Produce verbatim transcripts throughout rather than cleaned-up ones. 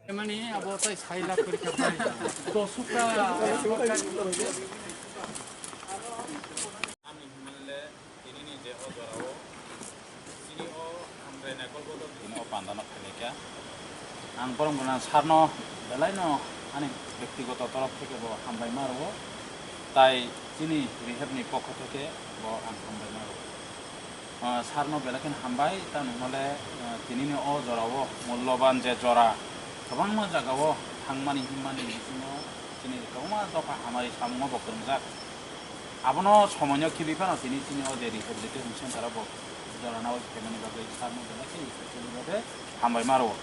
Mani abo tai sai lakh kori kha bai. Dosuka. Ani hwnle tinini je o jorao chini o hamkrai naikol bodol tini o pandano phailai kha. Ang borok gwnang sarno belaino ani bektigoto torof theke bo hambai ma rwo. Tai chini rehab ni pokho theke bo ang hambai ma rwo. Ah, sarno belai kheno hambai, tamo hwnle, ah, tinini o jorao mulloban je jora, kwbangma jagao thangmani himmani bisingo chini kwbangma dopha hamari samungo bo kwrwngjak. Abono somoino khibi phano tini chini o je rehabilitation center o bo jora nawi phaimani bagwi sarno belai kheno specially hambai ma rwo.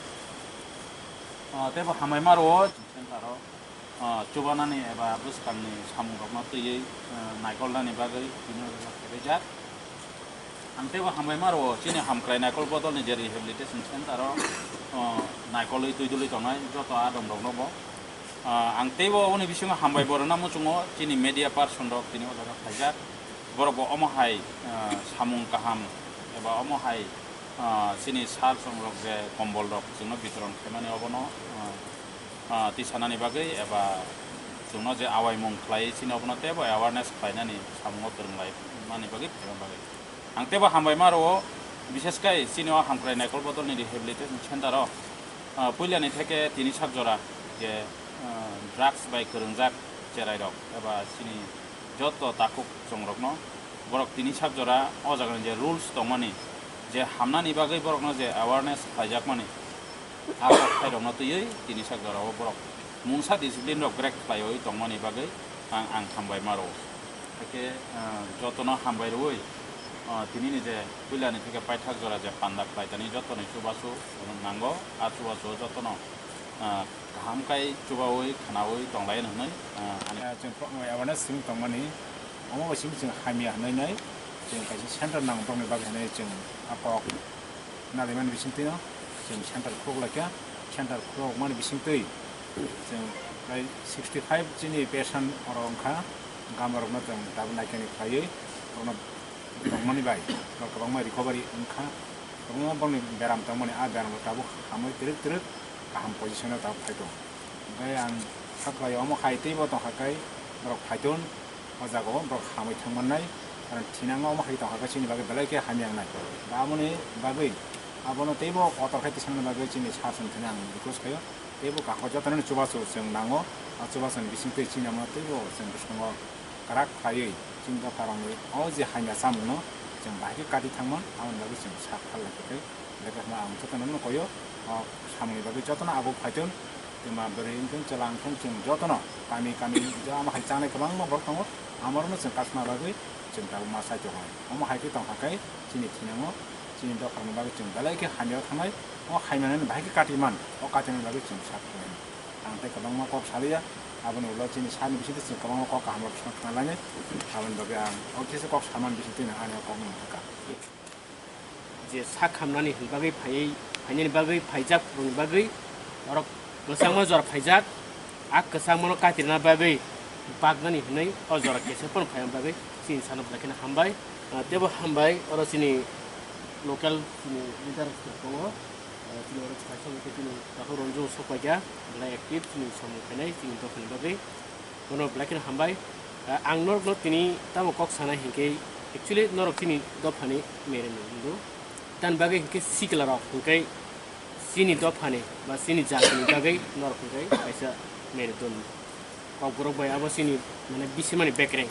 Ah, tei bo hambai ma rwo center o. Ah, chubanani eba bwskangni samungrokno twiwi, ah, naikolnani bagwi tini o jaga phaibaijak. Ang teibo hambai ma rwo, chini hamkrai naikol bodolni je rehabilitation center o, ah, naikolwi twi dulwi tongnai joto adongrokno bo. Ah, ang teibo oboni bisingo hambai bo rwna muchungo, chini media person rok tini o jaga phaijak. Borok bo omo hai, ah, samung kaham eba omo hai, ah, chini sar songrok je kombol rok chwngno bitoron khaimani obono, ah, ah, tisanani bagwi eba chwngno je awaimung khlai chini obono teibo awareness khlainani samungo kwrwng lai mani bagwi phaima bagwi. Ang teibo hambai ma rwo, bishes kai chini o hamkrai naikol bodolni rehabilitation center o, ah, puilani theke tini sak jora je, ah, drugs bai kwrwngjak cherai rok eba chini joto takhuk chongrokno borok tini sak jora o jagani je rules tongmani je hamnani bagwi borokno je awareness khlaijakmani. A kok phairokno twiwi tini sak jorao borok mungsa discipline rok break khlaiwi tongmani bagwi ang, ang hambai ma rwo. Hakhe, ah, jotono hambai rwui, ah, tinini je puilani theke paithak jora je panda khlai tani jotoni chubachu nango, a chubachu jotono, ah, kaham kai chubaui khwnaui tonglai hwnwi, ah, ani. Ah, chwng pro-, awareness simi tongmani, omo bai simi chwng hamya hwnwi nai, chwng kaisa center nang bokni bagwi hwnwi chwng a kok. Naliman bisingtwi no chwng center khulok laikha, center khulokmani bisingtwi chwng prai sixty five chini patient oro wngkha, gamarokno chwng tabuk naikani khlaiwi borokno tongmani bai borok kwbangma recovery wngkha, kwbangma borokni beram tongmani a beramrok tabuk hamwi twrwk twrwk kaham position o tabuk phai tongo. Hwnkhe ang sakhlai omo hai teibo tongkha khe borok phaiton. O jagao borok hamwi thangmannai, karon thinango omo hai tongkha khe chini bagwi belai khe hamya wngnai. Ba aboni bagwi abono teibo kotor khai tisangni bagwi chini sasong thani ang request khaio. Teibo kakho jotono chubachu chwng nango, o chubachuni bisingtwi chini omo teibo chwng bwskango kwrak khlaiwi chini dopharokni o je hamya chamungno chwng bahai khe kati thangman, aboni bagwi chwng sak phalnai khe tei. Belai kheno ang jotono no koyo, o samungni bagwi jotono abo phaiton, twma bwrwi wngthun, chwla wngthun, chwng jotono kami kami je ama hai chanai kwbangma borok tongo, amorono chwng kasna bagwi chwng tabuk ma sai tongo. Omo hai khe tongkha khe chini thinango, chini dopharni bagwi chwng belai khe hamya thangnai, o hamya nani bahai khe kati man, o katimani bagwi chwng sak khlainai. Ang tei kwbangma kok saliya, aboni ulo chini sani bisingtwi chwng kwbangma kok kaham rok khna lainai, aboni bagwi ang o kisa kok samani bisingtwi no ani o kok no hakha. Je sak hamnani bagwi phaiwi, phainani bagwi phaijak rokni bagwi norok kwchangma jora phaijak, a kwchangmano katirna bagwi baknani hwnwi o jora kesa phano phaina bagwi chini sano belai kheno hambai. Ah, teibo hambai, oro chini local chini leader tongo, ah, chini oro kaisa hwnkhe chini Takhuk Ranjan sok paikha, belai active chini samung khainai chini dophani bagwi. Bono belai kheno hambai. Ah, ang norokno tini tamo kok sanai hinkhe, actually norok chini dophani mere hindu. Tamni bagwi hinkhe sikla rok hinkhe chini dophani ba chini jatini bagwi norok hinkhe kaisa mere don. Kokborok bai abo chini mane bisimani bekreng.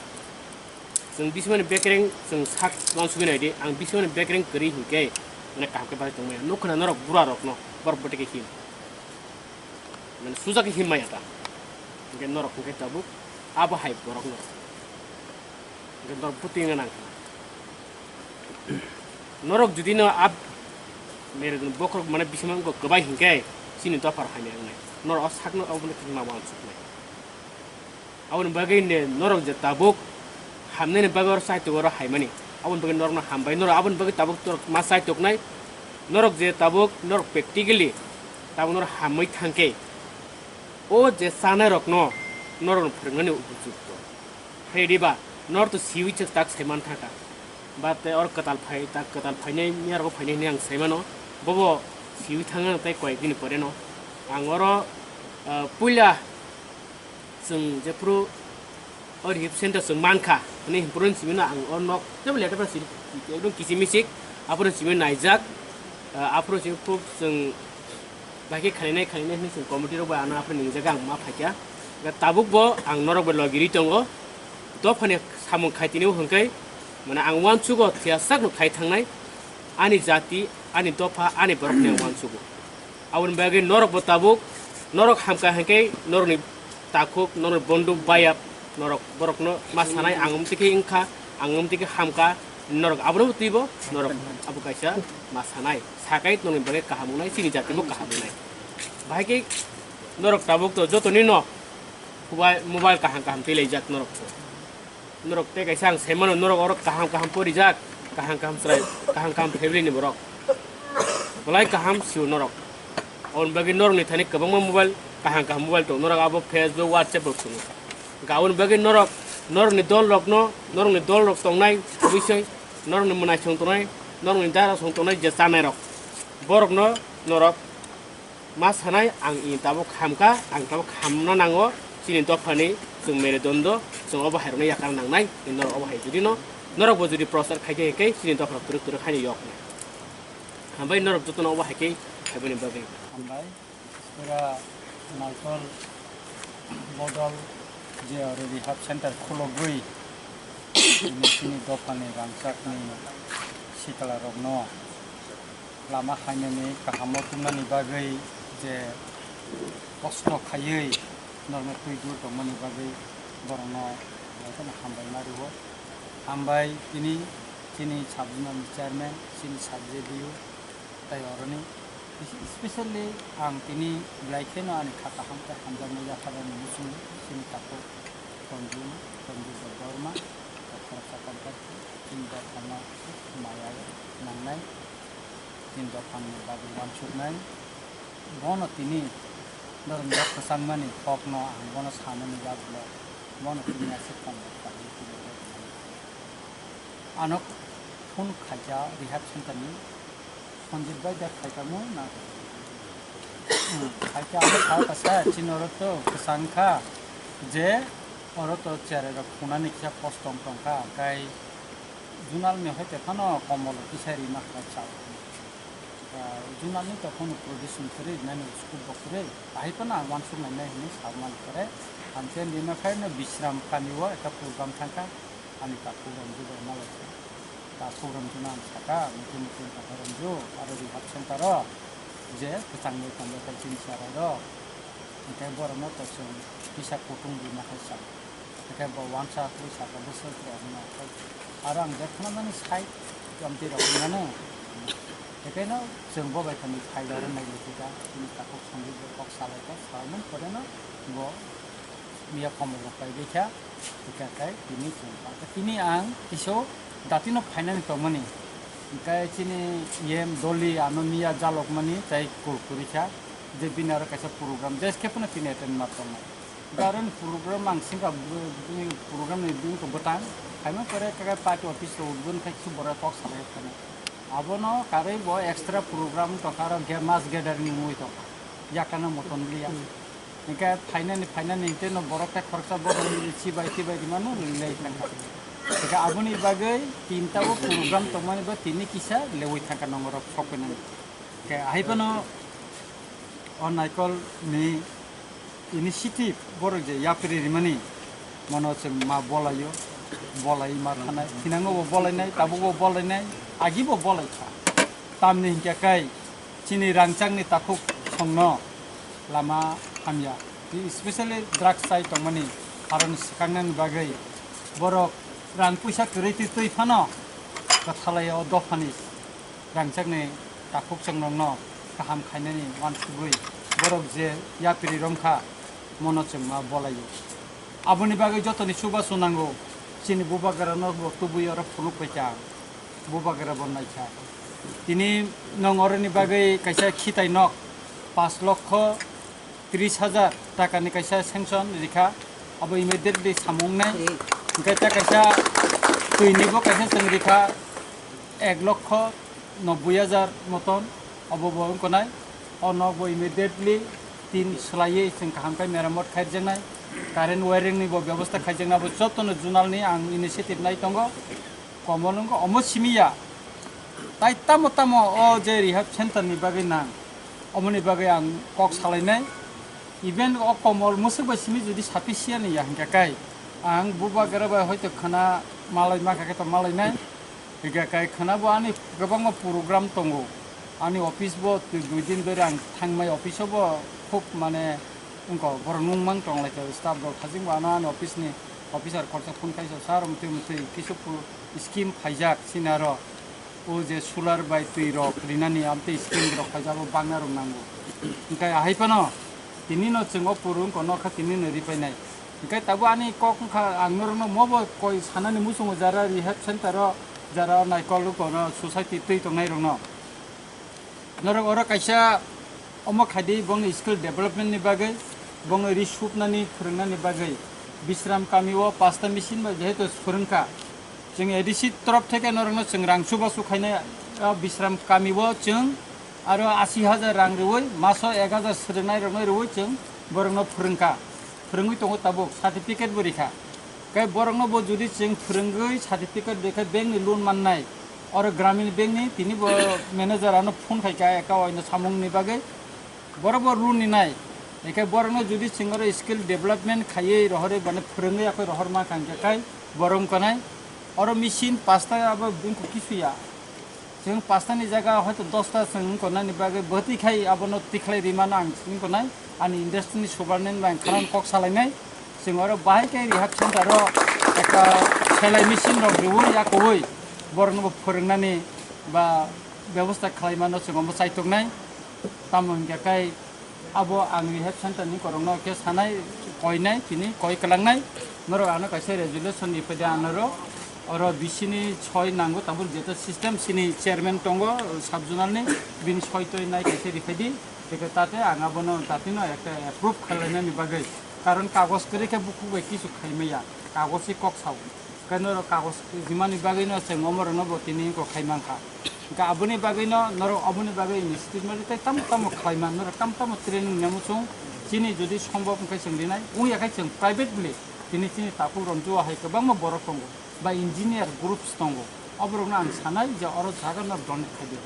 Chwng bisimani bekreng chwng sak uansugwi naidi, ang bisimani bekreng kwrwi hinkhe mane kaham khe bagwi tongmaya. Nukkha na norok bura rokno borok bwtwi khe him. Mane suja khe him maya ta. Hinkhe norok hinkhe tabuk abo hai borok norok. Hinkhe norok bwtwi wngna nang kha. Norok jodi no ab mere bokhorok mane bisimani wngkha kwbai hinkhe chini dophar hamya wngnai. Norok o sakno obono khe ma uansuknai. Aboni bagwi ne norok je tabuk hamnani bagwi oro chaitok oro haimani. Aboni bagwi norokno hambai, norok aboni bagwi tabuk norok ma chaitoknai. Norok je tabuk norok practically tabuk norok hamwi thangkhe, o je chanairokno norokno phwrwngnani upojukto. Hai diba, norok to siwi chwk tak saiman thangkha. Ba tei oro kwtal phai, tak kwtal phainai, miyarogo phainai hinwi ang saimano. Bobo Siwi thangna tei koyek dini pore no ang oro, ah, puila chwng jephuru o rehab center chwng mankha, hwnwi himphuru simi no ang o nok jebo letter bai siri ekdom kichik michik aphuru simi naijak, ah, aphuru simi khub chwng bai khe khainai khainai hwnwi chwng committee rok bai ano aphuru ningjak ang ma phaikha. Tabuk bo ang norok bai logi rwi tongo, dophani samung khai tini bo hwnkhe mane ang uansugo thwiyasak no khai thangnai ani jati, ani dopha, ani borok ni ang uansugo. Aboni bagwi norok bo tabuk, norok hamkha hwnkhe norokni takhuk, norokni bonduk, bayap, norok borokno ma sanai, ang umtwi khe wngkha, ang umtwi khe hamkha, norok abono twibo, norok abo kaisa ma sanai, sakai norokni bagwi kaham wngnai, chini jati bo kaham wngnai. Bahai khe norok tabuk to jotoni no mobile, mobile kaham kaham twilaijak norok. Norok tei kaisa ang saimano, norok oro kaham kaham porijak, kaham kaham chwrai, kaham kaham family ni borok. Belai kaham sio norok. Aboni bagwi norokni thani kwbangma mobile, kaham kaham mobile tongo. Norok abo Facebook, WhatsApp rok tongo. Hwnkhe aboni bagwi norok, norokni dol rokno, norokni dol rok tongnai, bisoi, norokni mwnaisong tongnai, norokni darasong tongnai je chanai rok. Borokno norok ma sanai, ang ini tabuk hamkha, ang tabuk hamna nango, chini dophani chwng mere dondo, chwng obo hai rokno yakar nangnai, norok obo hai jodi no, norok bo jodi prosar khai khe, khe chini dopha rok twrwk twrwk haino yok nai. Hambai norok jotono obo hai khe khaibani bagwi. Hambai, pura Naikol bodol je oro rehab center khulogwi, ini chini dophani rangchakni sikla rokno lama hainani kahamo tubunani bagwi je kosto khaiwi norokno twi dur tongmani bagwi borokno jotono hambai ma rwo. Hambai tini chini sub zonal ni chairman, chini sub J D U, tai oroni specially ang tini belai kheno ani kha kaham tei hamjakmani yakharani muchungo chini takhuk Tonju, Tonju Debbarma, khoroksa contractor, chini dophano maya nangnai, chini dophani bagwi uansuknai. Bono tini norok kwchangmani kokno ang bono sanani bagwino bono tini aswk tongmani bagwi tini rw tongmani. Ano phone khaikha rehab center ni Sanjit bhai, da khaikha mo na? Hmm, khaikha, ano kha kasa chini oro to kwchang kha je oro to cherai rok phunani kisa post tong tong kha, kai junal ni hoite phano komol kisa rima kha chao. Ah, junal ni to phano production kwrwi nani scoop bo kwrwi, ahai phano ang uansuk nai nai hinwi sa mani kore. Ang khe rima khai no Bisram kami o ekta program thang kha. Ani takhuk Ramju bai malai kha. Takhuk Ramju no ang sakha, meeting meeting kha Ramju, aro rehab center o je kwchangwi tongbai kha chini cherai rok. Hwnkhe borokno to chwng kisa kutung rwna hai sa. Hwnkhe bo uansa kwrwi sakha, bwswk rok no. Aro ang je khwnamani sai, amtwi rok wngnano. Hwnkhe no chwng bo bai kha ni phaila rw nai lukhe kha, chini takhuk Sanjit bai kok salai kha, salai man pore no bo miya komol rok pai bai kha, hwnkhe khe tini chwng kha. Tini ang kiso datino phainani tongmani, hwnkhe chini E M Doli ano miya jalokmani tei call kwrwi kha je bini aro kaisa program, je khe phano tini attend ma tongnai. Hwnkhe aroni program ang singkha, bini program ni bini khe bwtang phaima pore khe party office rok udboni khai khe borok kok salai phano. Abono karwi bo extra program tongkha, aro ge-, mass gathering wngwi tongkha, yakano moton liya. Hwnkhe phainani, phainani hwnkhe no borok tei khoroksa borok ni chibai, chibai rwmano lei thangkha. Hwnkhe aboni bagwi tinta o program tongmani bo tini kisa leui thangkha nongorok sokphainani. Hwnkhe ahai phano o Naikol ni initiative borok je yapri rimani mono chwng ma bolaio, bolai ma thanai, thinango bo bolainai, tabuk bo bolainai, agi bo bolai kha. Tamni hinkhe kai chini rangchakni takhuk songno lama hamya, especially drugs chai tongmani haroni swkangnani bagwi borok rang puisa kwrwi twi twi phano kwthalai o dophani rangchakni takhuk chongrokno kaham khainani uansugwi borok je yapri romkha mono chwng ma bolaio. Aboni bagwi jotoni chubachu nango, chini bubagrano bo tubui oro phunuk paikha, bubagra bo naikha. Tini nwng oroni bagwi kaisa khitai nok pas lokho tris hajar takani kaisa sanction rikha, abo immediately samung nai. Hwnkhe ta kaisa twinibo kaisa chwng rikha ek lokho nobboi hajar moton. Obo bo wngkha nai, o nok bo immediately tin swlaiwi chwng kaham khe meramot khairjaknai, current wiring ni bo bebostha khaijaknai, abo jotono zonal ni ang initiative nai tongo. Komol wngkha omo simi ya, tai tamo tamo o je rehab center ni bagwi nang, omoni bagwi ang kok salainai. Even o komol mwswk bai simi jodi sufficient ya hwnkha khe, ang bubagra bai hoito khwna malai mankha khe to malainai. Hwnkha khe khwna bo ani kwbangma program tongo. Ani office bo twi dui din dhori ang thangmai office o bo khub mane wngkha borok nungmang tonglaikha staff rok hajing bo ano ani office ni officer korsa phone khaisa sir mwtwi mwtwi kisu scheme phaijak sinaro o je solar bai twi rok rinani amtwi scheme rok phaijak o bangna rok nango. Hwnkha ahai phano tini no chwng o purung kono kha tini no ripainai. Hwnkhe tabuk ani kok wngkha, ang norokno mobo koi sanani muchungo jara rehab center o, jara naikol kono society twi tongnai rokno. Norok oro kaisa omo khaidi bongni skill development ni bagwi, bongni ri supnani phwrwngnani bagwi Bisram kami o pasta machine bai jehetu phwrwngkha. Chwng A D C torof theke norokno chwng rang chubachu khainai, o Bisram kami o chwng aro ashi hajar rang rwui maso ek hajar swrwngnai rokno rwui chwng borokno phwrwngkha. Phwrwngwi tongo tabuk, certificate bo rikha. Khe borokno bo jodi chwng phwrwngwi certificate rikha, bank ni loan mannai. Oro Gramin Bank ni tini bo manager ano phone khaikha eka oino samung ni bagwi. Borok bo loan ni nai. Eke borokno jodi chwng oro skill development khaiwi rohorwi bana phwrwngwi akoi rohor ma kangkhe kai borok wngkha nai. Oro machine pasta abo bini kisu ya. Chwng pasta ni jaga hoito dosta chwng wngkha nani bagwi bwtwi khai abono tikhlai rimano ang wngkha nai. Ani industry ni superintendent bai ang khana kok salainai. Chwng oro bahai khe rehab center o ekta selai machine rok rwui yakoui borokno bo phwrwngnani ba bebosta khlaimano chwng omo chaitoknai. Tamo hwnkhe kai abo ang rehab center ni korokno khe sanai, koinai, tini koi kwlangnai. Norok ano kaisa resolution ni phaidi anoro, oro bisi ni soi nango, tabuk jeto system sini chairman tongo, sub zonal ni, bini soi toi nai kaisa riphaidi. Teke tate ang abono tatino ekta approve khlainani bagwi. Karon kagos kwrwi khe bukhuk bai kisu khaimaya, kagos se kok sao. Khe norok kagos rimani bagwino chwng omorokno bo tini wngkha khai mankha. Hwnkhe aboni bagwino norok aboni bagwi initiative nari tei tamo tamo khlai man, norok tamo tamo training nemu chwng chini jodi sombok wngkhe chwng rinai, wngya khe chwng private bwlwi tini chini takhuk rok jua hai kwbangma borok tongo, ba engineer groups tongo, oborokno ang sanai je oro jaga no donate khai di.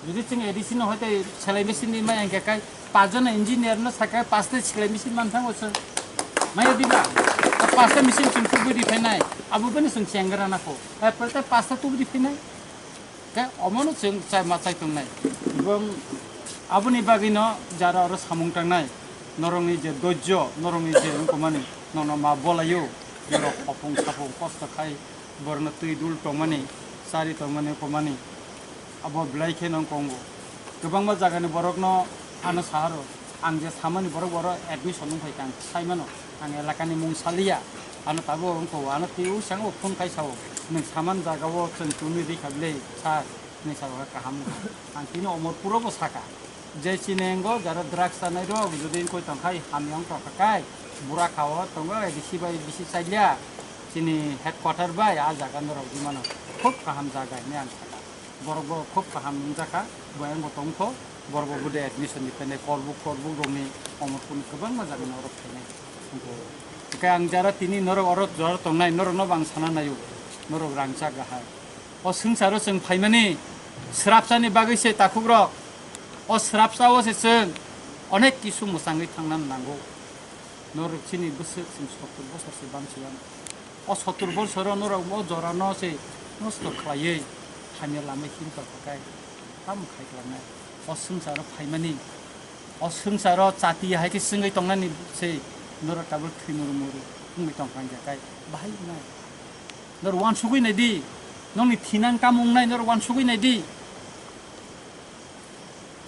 Jodi chwng A D C no hoite selai machine ni maya hwnkhe kai pachjona engineer no sakha paste selai machine man thango chwng. Maya diba? Paste machine chwng tubui di phainai. Abo bani chwng chengra na kho. Hai pate paste tubui di phainai. Khe omono chwng chai ma chai tongnai. Ebong aboni bagwino jara oro samung tangnai. Norokni je dojjo, norokni je wngkhamani, nono ma bolaio. Norok hopung sapung kosto khai borokno twi dul tongmani, chari tongmani, wngkhamani. Abo belai khe nang kongo. Kwbangma jagani borokno ano saharo, ang je samani borok oro admission wng phai kha, ang saimano, ang elakani mung saliya, ano tabuk wngkho, ano twiwi sango phone khai sao, nwng saman jagao chwng tongwi rikha bwle sir, hinwi sao kaham wngkha. Ang tini Omorpuro bo sakha, je chini engo jara drugs chanai rok jodi wngkoi tongkhai hamya wng tongkha kai, bura khao tongo, bisi bai bisi chaliya, chini headquarter bai a jaga norok di mano, khub kaham jaga hinwi ang sakha. Borok bo khub kaham nungjakha, bo ayang bo tongkho, borok bo bude admission ni phainai, korbuk korbuk rokni Omorpurni kwbangma jagani orok phainai. Hwnkhe ang jara tini norok oro jora tongnai, norokno bo ang sana naio, norok rangchak gahai. O swngcharo chwng phaimani srapsani bagwi se takhuk rok, o srapsa o se chwng onek kisu mwchangwi thangna nango. Norok chini bwswk chwng sottur bosor se bamsiya. O sottur bosoro norok o jorano se nosto khlaiwi hamya lama him tongkha kai tamo khai klangnai. O swngcharo phaimani, o swngcharo chati hai khe swngwi tongnani se norok tabuk thwi muru muru wngwi tongkha hwnkhe kai bahai wngnai. Norok uansugwi naidi, nokni thinang tamo wngnai norok uansugwi naidi.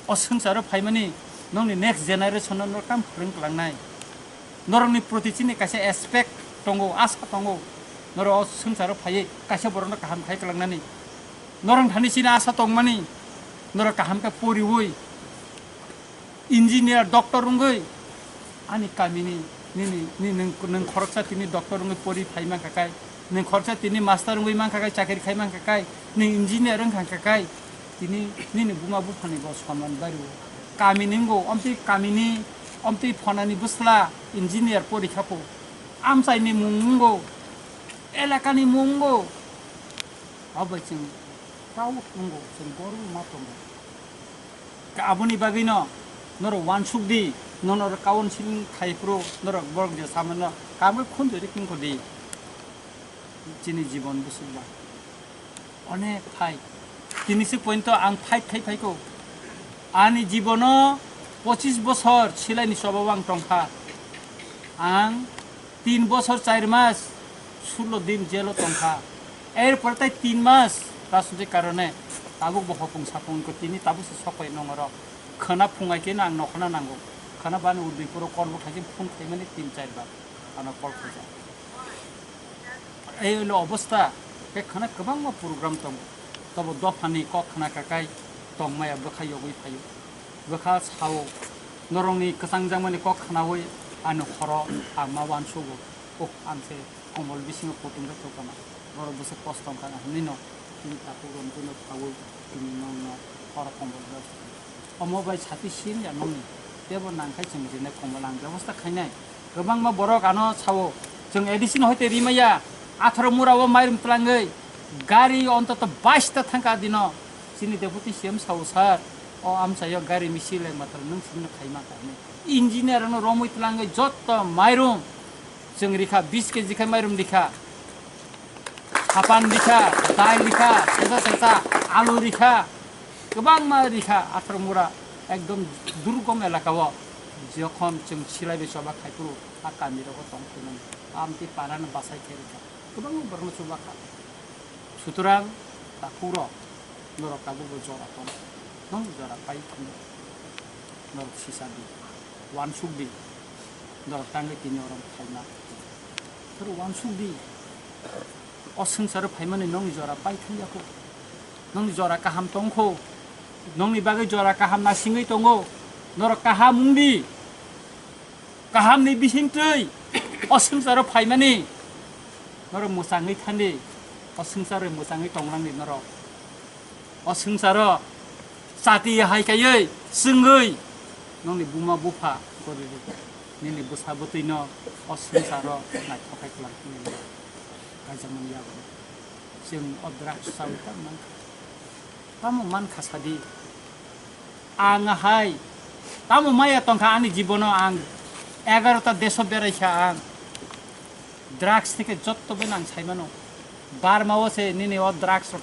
O swngcharo phaimani nokni next generation no norok tamo phwrwng kwlangnai. Norokni proti chini kaisa expect tongo, asa tongo. Norok o swngcharo phaiwi kaisa borokno kaham khai kwlangnani. Norok thani chini asa tongmani. Norok kaham khe poriwi engineer, doctor wngwi ani kamini nini, ni nwng, nwng khoroksa tini doctor wngwi pori phai mankha kai, nwng khoroksa tini master wngwi mankha kai, chakri khai mankha kai, nwng engineer wngkha kai, Tini nini buma buphani bo sonman bairu. Kami ni wngkho, omtwi kami ni, omtwi phonani bwsla engineer porikha pho. Amchai ni mung wngkho, elaka ni mung wngkho. Abo bai chwng proud wngkho, chwng gorbo ma tongo. Aboni bagwi no norok wansuk di, no norok kaun siling khai phuru norok borok je samano kam khe khunjori wngkho di. Chini jibon bwswk ba onek phai. Tini se pointo ang fight khai phaikho. Ani jibono pochis bosor silaini chobao ang tongkha. Ang tin bosor char mas sullo din jelo tongkha. Erpore tai tin mas rajnitik karone tabuk bo hopung sapung ko tini tabuk se sokoi nongoro. Khana phungai khe ang nokhana nango. Khana bani udui puro korbo khaijim phun khaimani tin char bar. Ano kol khaijak. Ei hwnwi obostha, khe khwna kwbangma program tongo. Tobo dophani kok khna kakai tongmaya bwkha yogwi phaio. Bwkha sao, norokni kwchangjakmani kok khnaui ani horo ang ma uansugo. Oh, ang se kombol bisingo kutung khe tongkha na. Borok bwswk kosto wngkha na hwnwi no, chini takhuk rok no phaui tini nokno horo kombol bebostha. Omo bai sati sim ya nokni tebo nangkhai chwng rinai kombol ang bebostha khainai. Kwbangma borok ano sao, chwng A D C no hoite rimaya, atharo mura o mairum twlangwi gari ontoto bais ta thangkha dino. Chini deputy C M sao, "Sir, o amchaio gari misil le matal nwng simi no khaima kha," hwnwi. Engineer no romwi twlangwi jotto mairum chwng rikha, bis keji khe mairum rikha. Hapan rikha, dai rikha, sesa sesa alu rikha, kwbangma rikha, athar mura ekdom durgom elaka o. Jokhon chwng silai bai choba khai phuru a kami rogo tong phuru nang amtwi para no bachai khe rikha, kwbangma borok no chuba kha. Sutrang takhuk rok, norok tabuk bo jora tong, nong jora pai thangwi norok sisa di, uansuk di, norok tangwi tini oro phaima, norok uansuk di. O swngcharo phaimani nongni jora pai thangya kho. Nongni jora kaham tong kho. Nongni bagwi jora kaham nasingwi tongo. Norok kaham wng di. Kahamni bisingtwi o swngcharo phaimani norok mwchangwi thandi. O swngcharo mwchangwi tongnangdi norok. O swngcharo chati hai kaiwi chwngwi nongni buma bupha goriri, nini bwsa bwtwino o swngcharo naithok khai kwlang hwnwi kaijakmani yago. Chwng o drugs chawi tamo mankha, tamo mankha sadi. Ang hai tamo maya tongkha ani jibono, ang egarota deso beraikha ang. Drugs theke jotto beno ang saimano. Barma o se nini o drugs rok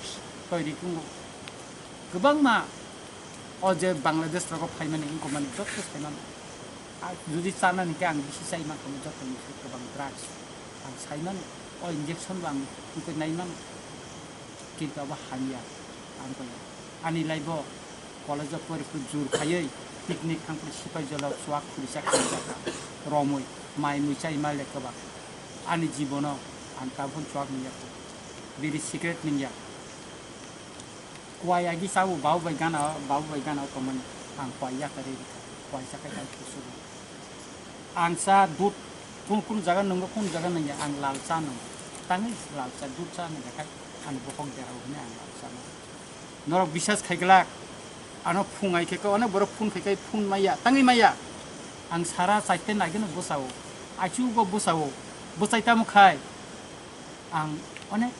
toiri kungo. Kwbangma o je Bangladesh rogo phaimani wngkha mani jotto saimano. A, jodi chana hingke ang bisi chai mankha mo jotto ni se kwbang drugs. Ang saimano o injection bo ang wngkhe naimano. Kintu abo hamya ang koi ani life o. College o pori phuru jur khaiwi picnic thang phuru sipai jwla chuak khuri chak kha romwi mai mui chai ma le kwbang. Ani jibono ang tabukhe chuak nungya kho. Biri cigarette nungya. Kuai agi chao babu bai gana, babu bai gana o tongmani ang kuai yakarwi rikha. Kuai chakhai khe kusugo. Ang cha dud kun kun jaga nungo, kun jaga nungya ang lal cha nungo. Tangwi lal cha dud cha nungya khai ani bokhok derao hwnwi ang lal cha nungo. Norok bisas khai glak. Ano phung ai khe ko, ano borok phone khai khai phone maya, tangwi maya. Ang sara chaite nagino bwsao, aichugo bwsao, bwchai tamo khai. Ang onek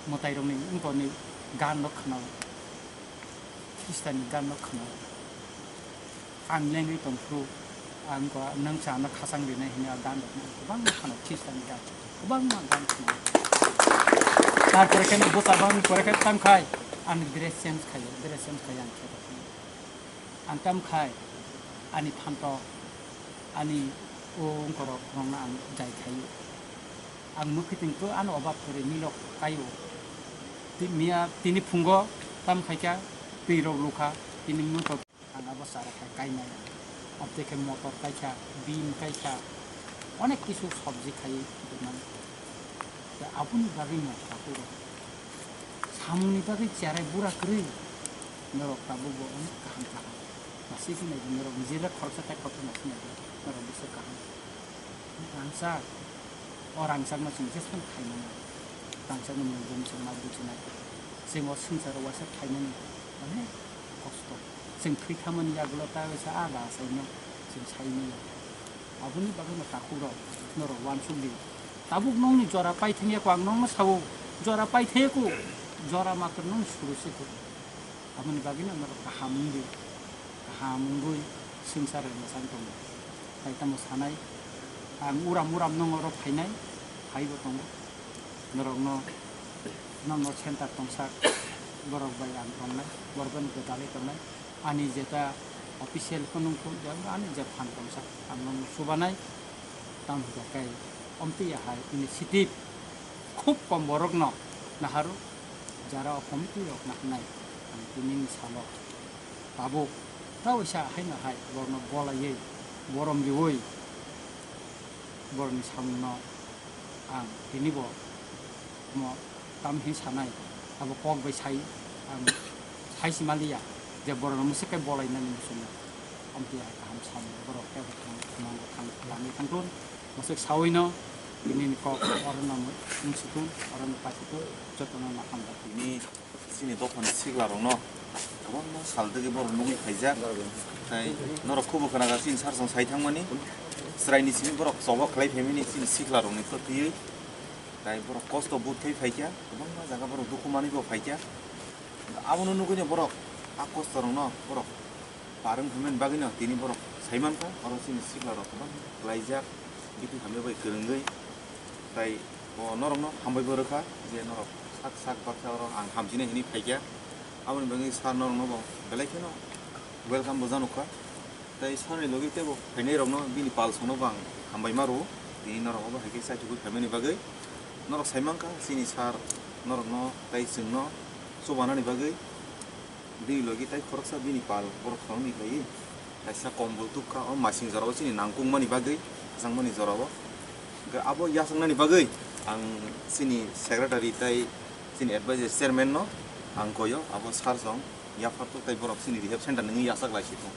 mwtai rokni wngkoni gan no khwnao, Khristanni gan no khwnao. Ang lengwi tongphuru, ang ko nwng sa ano khachang rinai hwnwi a gan rok no kwbangma khwnao, Khristanni gan, kwbangma gan khwnao. Tarpore khe bwsa bang pore khe tam khai, ani dress change khai, dress change khai ang khe. Ang tam khai, ani phantok, ani o wngkorok rokno ang jai khai. Ang nukhi tongkho ano obak kwrwi milok kaio. Ti-, miya tini phungo tam khaikha, twi rok lukha, tini motor ang abo chara khai kainai. Abtwi khe motor kaikha, bean kaikha, onek kisu sabji khaiwi rwmani. Tei aboni bagwi no takhuk rok samungni bagwi cherai bura kwrwi norok tabukbo onek kaham kaham. Masiki naibi norok nijera khoroksa tai kotor masiki naibi norok bwswk kaham. Rangchak, o rangchakno chwng jesano khaimano. Rangchakni mungbo chwng ma bujinai. Chwng o swngcharo waisa khaimani. Kosto. Chwng thwi thamani yagulo ta wisa a ba saino chwng saino. Aboni bagwi no takhuk rok norok wansuk di. Tabuk nongni jora paithangya ko ang nongno sao jora paithangya ko jora matro nong suru se ko. Aboni bagwi no norok kaham wngdi. Kaham wngwi swngchar rwna chang tongo. Tai tamo sanai ang uram uram nong oro phainai phaibo tongo. Norokno, norokno center tongsak, borok bai ang tongnai, borok bai gwdalwi tongnai. Ani jeta official phunuk phun, ani je phan tongsak, ang norokno chubanai. Tamo hwnkhe kai omtwi ahai initiative khub kom borokno naharu, jara o committee rok naharnai. Ang tinini salo tabuk ta waisa haino hai borokno bolaiwi, borom riwi, borokni samungno ang tinibo omo tam hin sanai, abo kok bai sai, ang sai si maliya je borokno mwswk khe bolainani muchungo. Amtwi hai kaham samung borok kebo thang, thang, thang, thangwi thangthun, mwswk sawino tinini kok orono mung sithun, orono paithithun, jotono no hambai. Tini chini dophani siklarokno kwbangma sal digi borok nugwi phaijak. Tai norok khubo khwnaga chini sar song sai thangmani. Chwraini simi borok choba khlai phaimani chini siklarokni kwtwiwi. Tai borok kosto but khai phaikha, kwbangma jaga borok dukhu manwi bo phaikha. Abono nugwino borok a kostorokno borok Parwng hwnmani bagwino tini borok sai mankha, oro chini siklarok kwbang klaijak, bithi hamya bai kwrwngwi. Tai bo norokno hambai bo rwkha je norok sak sak baksa oro ang hamchinai hwnwi phaikha. Aboni bagwi sir norokno bo belai kheno welcome bo janukha. Tai sarni logi teibo phainairokno bini pal songno bo ang hambai ma rwo. Tini norok obo hai khe chaithugwi phaimani bagwi norok sai mankha chini sir norokno tai chwngno chubanani bagwi. Bini logi tai khoroksa bini pal borok khoroknwi khlaiwi kaisa kombol tubkha o masing jorao chini nangkukmani bagwi, kwchangmani jorao. Hwnkhe abo yachaknani bagwi ang chini secretary tai chini advisor chairman no ang koyo, abo sir song yaphartok tai borok chini rehab center nungwi yachak lai si thung.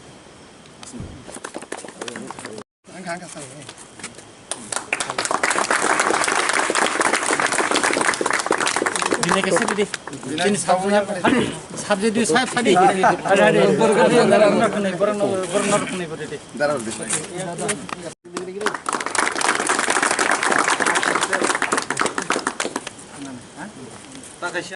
Bini ke sadi di. Sini sabjek, sabjek di, sab sadi. Ada, ada. Borok, borok, borok, borok, borok, borok, borok, borok, borok, borok.